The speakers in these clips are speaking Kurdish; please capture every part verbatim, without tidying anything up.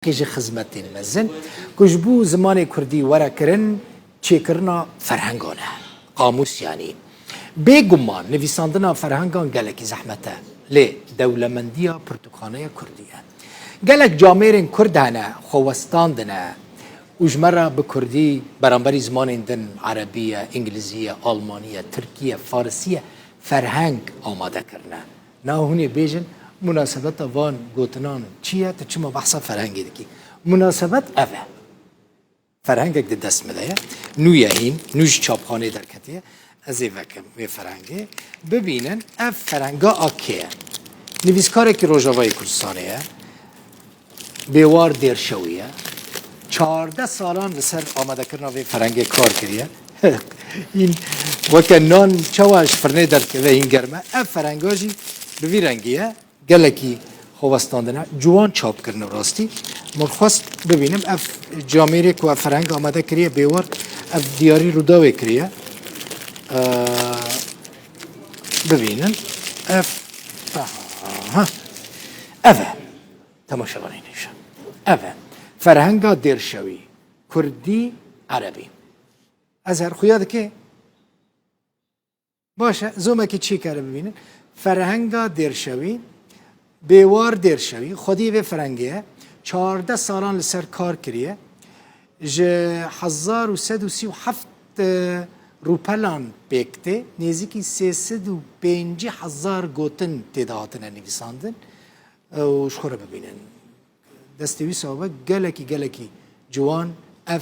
Qîjî xizmetên mezin ku ji bo zimanê kurdî were kirin, çêkirina ferhengan e. Qamûs yanî. Bêguman nivîsandina ferhengan gelekî zehmet e. Lê dewlemendiya pirtûkxaneya kurdî ye. Gelek camêrên kurd hene, xwe westandine û ji me re bi kurdî beramberî zimanên din, erebî ye, îngilîzî ye, almanî ye, tirkî ye, farisî ye, ferheng amade kirine. Niha hûn ê bêjin, munasebeta van gotinan çi ye, tu çima behsa ferhengê dikî? Munasebet ev e. Ferhengek di dest min de ye. Nû ye hîn, nû ji çapxanê derketiye. Ez ê vekim wê ferhengê. Bibînin, ev ferhenga a kê ye? Nivîskarekî Rojavayê Kurdistanê ye. Bêwar Dêrşewî ye. Çardeh salan li ser amadekirina vê ferhengê kar kiriye. Hîn weke nan çawa ji firnê derdikeve hîn germ e. Ev ferhenga jî bi vî rengî ye. Gelekî xwe westandine. Ciwan çap kirine rastî. Min xwest bibînim. Ev camêrê ku ev ferheng amade kiriye Bêwar, ev diyarî Rûdawê kiriye. Ee, bibînin. Ev, aha. Ev e. Temaşevanên hêja. Ev e. Ferhenga Dêrşewî. Kurdî, erebî. Ez her xuya dike. Baş e, zomekî çî kere bibînin. Ferhenga Dêrşewî, Bêwar Dêrşewî, xwedî vê ferhengê ye. Çardeh salan li ser kar kiriye. Ji hezar û sed û sî û heft, e, rûpelan pêk tê, nêzîkî sê sed û pêncî hezar gotin tê de hatine nivîsandin. E, û ji xwe re bibînin. Destê wî sawe gelekî, gelekî ciwan ev,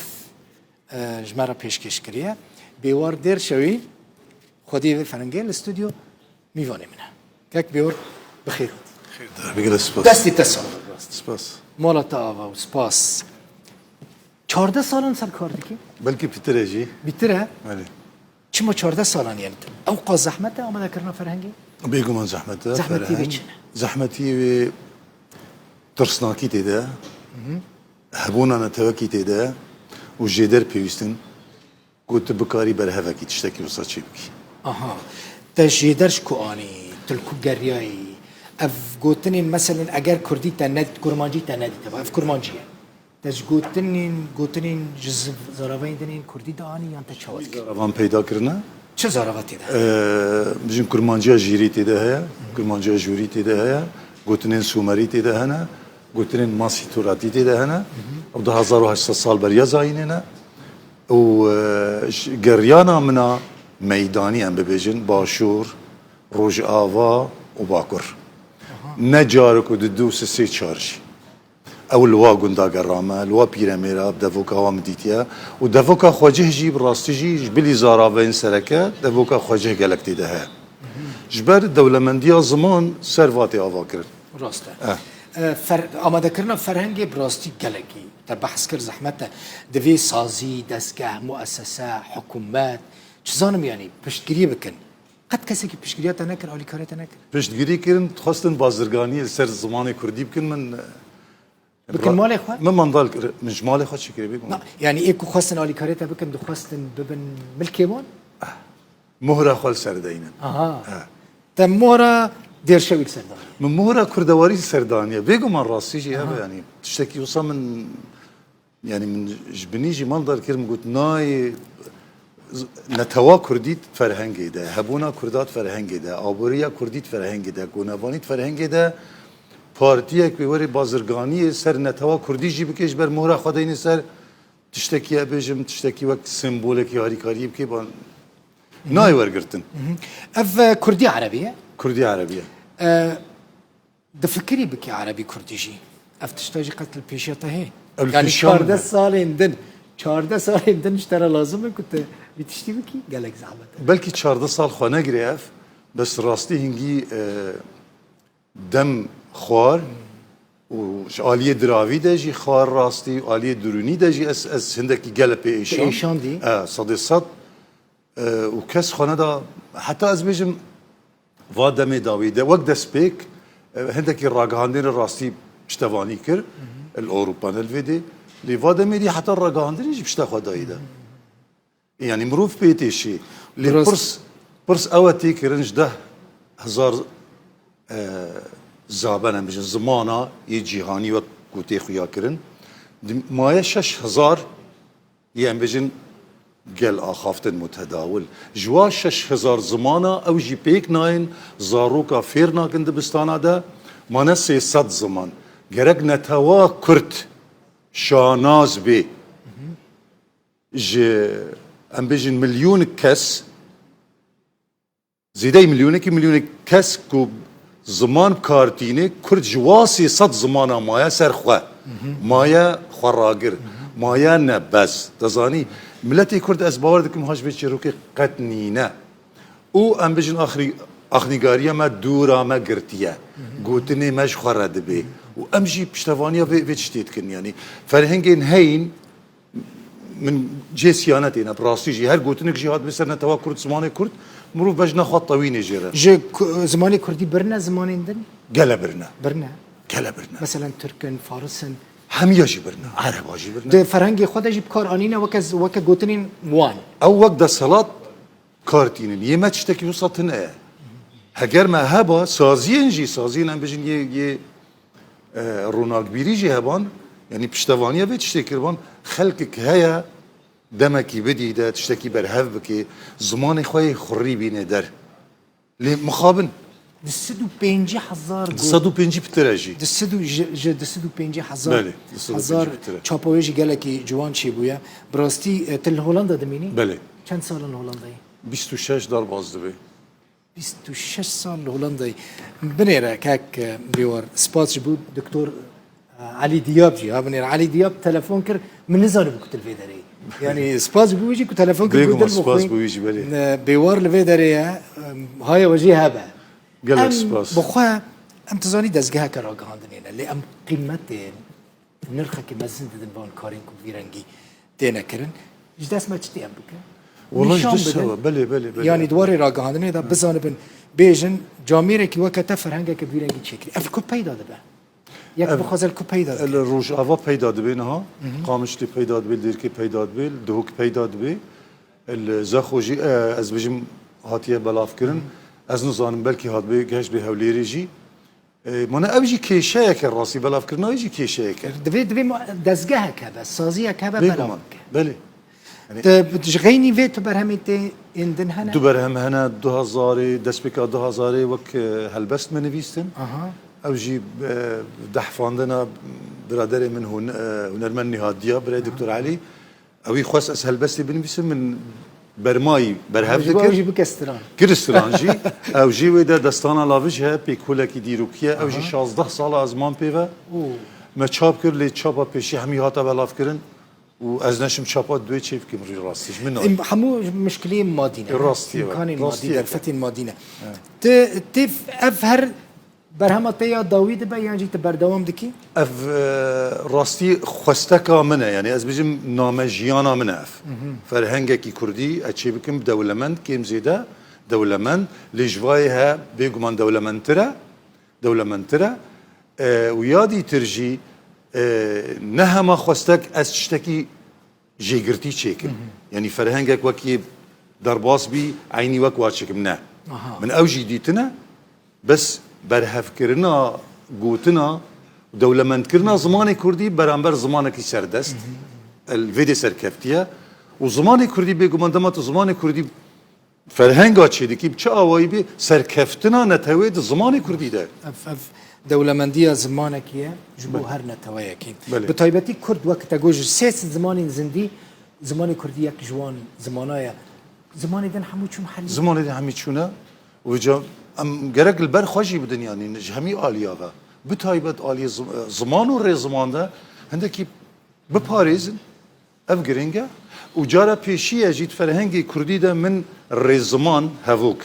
e, ji me re pêşkêş kiriye. Bêwar Dêrşewî, xwedî vê ferhengê li stûdyo mîvanê min e. Kek Bêwar, bi xêr hatî. Bigire spas. Destê te sax be. Spas. Mala te ava û spas. Çardeh salan ser kar dikî? Belkî pîtir e jî. Pîtir e? Belê. Çima çardeh salan, yani ew qas zehmet e amadekirina ferhengê? Bêguman zehmet e. Zehmetî wê çi ne? Zehmetî wê tirsnakî tê de, hebûna netewekî tê de û jêder pêwîstin ku tu bikarî berhevekî tiştekî wisa çê bikî. Aha. Te jêder ji ku anî, tu li ku geriyayî? Ev gotinên, meselen, eger kurdî te ne, kurmancî te nedîtibû, ev kurmancî ye. Te ji gotinên, gotinên ji z-, zaravayên din ên kurdî dianî yan te çawa dikir? Zaravan peyda kirine. Çi zarava tê de? Ee, bijin kurmanciya jîrî tê de heye, kurmanciya jûrî tê de heye, gotinên sûmerî tê de hene, gotinên masî turatî tê de hene. Ew du hezar û heşt sed sal beriya zayînê ne. Û, e, ji geriyana min a meydanî, em bibêjin, başûr, rojava û bakur. Ne carek û di du, sê, sê, çar jî. Ew li wa gunda gera me, li wa pîremêra, bi devoka wa min dîtiye. Û devoka xwecih jî, bi rastî jî, ji bilî zaraveyên sereke, devoka xwecih gelek tê de heye. Ji ber dewlemendiya ziman ser va tê ava kirin. Rast e. Eh. E, fer-, amadekirina ferhengê bi rastî gelekî, te behs kir, zehmet e. Divê sazî, destgeh, muesese, hikûmet, çi zanim, yanî piştgiriyê bikin. Qet kesekî piştgiriya te nekir, alîkariya te nekir? Piştgirî kirin, dixwestin bazirganiyê li ser zimanê kurdî bikin, min, e, Bikin malê xwe? Min mandal kir, min ji malê xwe çêkirî bêguman. Na, yanî ê ku xwestin alîkarê te bikin, dixwestin bibin milkê wan? Mohra xwe li ser deynin. Aha. He. Te mohra Dêrşewî li ser daniye? Min mohra kurdewarî li ser daniye. Bêguman rastî jî hebe, yanî tiştekî wisa min, yanî min ji binî jî mandal kir, min got, nayê z-, netewa kurdî di ferhengê de, hebûna kurda di ferhengê de, aboriya kurdî di ferhengê de, konevanî di ferhengê de, partiyek wê were bazirganiyê ser netewa kurdî jî bike, ji ber mohra xwe deyne ser tiştekî, ez bêjim, tiştekî wek sembolekî harîkariyê bike, ban nayê wergirtin. Ev, e, kurdî erebî ye? Kurdî erebî ye. E, difikirî bike erebî kurdî jî? Ev tişta jî qet li pêşiya te heye? Ev li pêşiya min e. Yanî çardeh salên din, çardeh salên din ji te re lazim e ku tu vî tiştî bikî? Gelek zehmet e. Belkî çardeh sal xwe negire ev, bes rastî hingî, e, dem xwar û ji aliyê diravî de jî xwar rastî û aliyê dirûnî de jî ez, ez hindekî gelek pê êşan. Êşandî? E, sedê sed. E, û kes xwe neda, heta ez bêjim, va demê dawî de wek destpêk, e, hindekî ragihandinê rastî piştevanî kir, li Ewropa ne li vê dê. Lê va demê dî heta ragihandinê jî pişta xwe dayî de. Yanî mirov pê tê şî. Lê pirs, pirs ew e tê kirin ji deh hezar, e, zaben, em bijin, zimana yê cîhanî wek ku tê xuya kirin. Di-, maye şeş hezar, yê em bêjin gel axaftin mutedawil. Ji wa şeş hezar zimana ew jî pêk nayên, zaroka fêr nakin dibistana de, mane sê sed ziman. Gerek netewa Kurd şanaz bê. Ji, em bêjin, milyonek kes, zêdeyî milyonekî, milyonek kes ku ziman bi kar tîne, Kurd ji wa sê sed zimana maye ser xwe. Maye xwe ragir. Maye ne bes. Te zanî, miletê Kurd, ez bawer dikim, ha ji vê çîrokê qet nîne. Û em bêjin axrî-, axnîgariya me dûra me girtiye. Gotinê me ji xwe re dibe. Û em jî piştevaniya vê, vê tiştê dikin. Yanî ferhengên heyîn, min cihê siyanetê ne, bi rastî jî her gotinek jî hatibe ser netewa Kurd, zimanê Kurd, mirov bejna xwe tewînê jê re. Ji ku-, zimanê Kurdî birine zimanên din? Gele birine. Birine. Gele birine. Meselen Tirk in, Faris in. Hemiya jî birine. Ereba jî birine. Di ferhengê xwe de jî bi kar anîne weke z-, weke gotinên wan. Ew wek desthilat kar tînin. Yê me tiştekî wisa tune ye. Heger me heba, saziyên jî, saziyên em bêjin yê, yê, e, ronakbîrî jî heban, yanî piştevaniya vê tiştê kiriban, xelkek heye demekî bidî de tiştekî berhev bike, zimanê xwe yê xurî bîne der. Lê mixabin. Di sed û pêncî hezar Di got. sed û pêncî pitir e jî. Di sed û, ji, ji di sed û pêncî hezar, Belê, di sed û pêncî hezar pitir e. Çapa wê jî gelekî ciwan çêbûye. Bi rastî, e, tu li Holanda dimînî? Belê. Çend sal in Holandayî? Bîst û şeş derbas dibe. Bîst û şeş sal li Holandayî. Binêre kek, e, Bêwar. Spas ji bo Doktor, e, Elî Diyab jî. Ha, binêre Elî Diyab telefon kir. Min nizanîbû ku tu li vê derê yî. Yanî spas ji bo wî jî ku telefon kir, Bêguman got, "Dil spas bixwîn." bo wî jî, belê. E, Bêwar li vê derê ye. E, haya we jî hebe. Gelek Em spas. bi xwe, em tu zanî dezgeheke ragihandinê ne. Lê em qîmetê nirxekî mezin didin van karên ku bi vî rengî têne kirin. Ji dest me çi tê em bikin? Wala ji Nîşan dest bidin. hewa, belê, belê, belê. Yanî di warê ragihandinê de bizanibin, bêjin, camêrekî weke te ferhengeke bi vî rengî çêkirî. Ev ku peyda dibe? Yek Ev, bixwaze li ku peyda dibe? Li Rojava peyda dibe niha. Qamişlî peyda dibe, li Dêrikê peyda dibe, li Duhok peyda dibe. Li Zexo jî, e, ez bijim hatiye belavkirin. Ez nizanim, belkî hatibê, gehiştbê Hewlêrê jî. E, mane ev jî kêşeyeke rastî, belavkirina wê jî kêşeyeke. Divê, divê ma-, dezgehek hebe, saziyek hebe Bêguman, belav bike. belê. Yanî Te, ji xeynî vê tu berhemên tê ên din hene? Du berhem hene, du hezarê, destpêka du hezarê wek, e, helbest me nivîstin. Aha. Ew jî, e, dehfandina biraderê min hûn-, e, hunermend Nîhat Diya, birayê Doktor Elî. Ewî xwest ez helbestê binivîsim, min bermayî berhev Ji bo ew dikir. jî bike stran. Kir stran jî. Ew jî wê de Destana Lavij heye, pêkolekî dîrokî ye. Ew jî Aha. şazdeh sala ez mam pê ve. Û Me çap kir, lê çapa pêşî hemî hate belavkirin û ez neşim çapa duê çê bikim rî rastî. Ji min nayê. Em hemû mişkileyên madî ne. Rastî ye, Îmkanên rastî madî, ye. derfetên madî ne. Evet. Ti, ti ev her Berhema te ya dawî dibe yan jî tu berdewam dikî? Ev, e, rastî xwesteka min e. Yanî ez bijim name jiyana min e ev. Ferhengekî kurdî ez çê bikim dewlemend, kêm zêde dewlemend. Lê ji vayê he bêguman dewlemendtir e. Dewlemendtir e. E, û ya dîtir jî, e, ne hema xwestek ez tiştekî jêgirtî çêkim. Yanî ferhengek wekî derbas bî, eynî wek wa çêkim. Ne. Aha. Min ew jî dîtine, bes berhevkirina, gotina, dewlemendkirina zimanê kurdî beramber zimanekî serdest, el vê dê serkeftiye. Û zimanê kurdî bêguman dema tu zimanê kurdî ferhenga çêdikî, bi çi awayî bê serkeftina netewê di zimanê kurdî de. Ev, ev dewlemendiya zimanekî ye ji bo Belê. her neteweyekî. Belê. Bi taybetî kurd, wek te got, ji sê sed zimanên zindî, zimanê kurdî yek ji wan zimana ye. Zimanê din hemû çûn herî. Zimanê din hemî çûne. Û vêca em gerek li ber xwe jî bidin, yanî ji hemî aliya ve. Bi taybet aliyê zim-, ziman û rêziman de hindekî biparêzin. Ev girîng e. Û cara pêşî ye jî di ferhengê kurdî de min rêziman hevok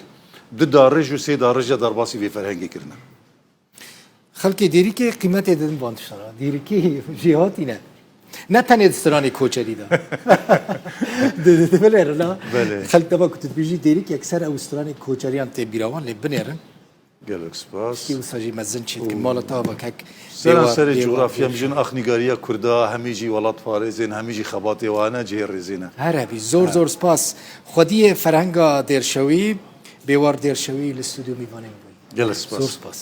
du darij û sê darij de derbasî vê ferhengê kirine. Xelkê Dêrikê qîmetê didin van tiştan re. Dêrikî jêhatî ne. Ne tenê di stranê koçerî de. Di, di, di, binêrin, ha? Belê. Xelk dema ku tu dibêjî Dêrik, yekser ew stranê koçeriyan tê bîra wan, lê binêrin. Gelek spas. Piştî wisa jî mezin çêdikin. Û Mala te ava kek Seran Bêwar, serê Bêwar, coğrafya, Bêwar. Em jin axnîgariya Kurda, hemî jî welatparêzên, hemî jî xebatê wan e, cihê rêzê ne. Her hebî. Zor, Ha. zor spas. Xwediyê ferhenga Dêrşewî, Bêwar Dêrşewî li stûdyo mîvanê min bûyî. Gelek spas. Zor spas.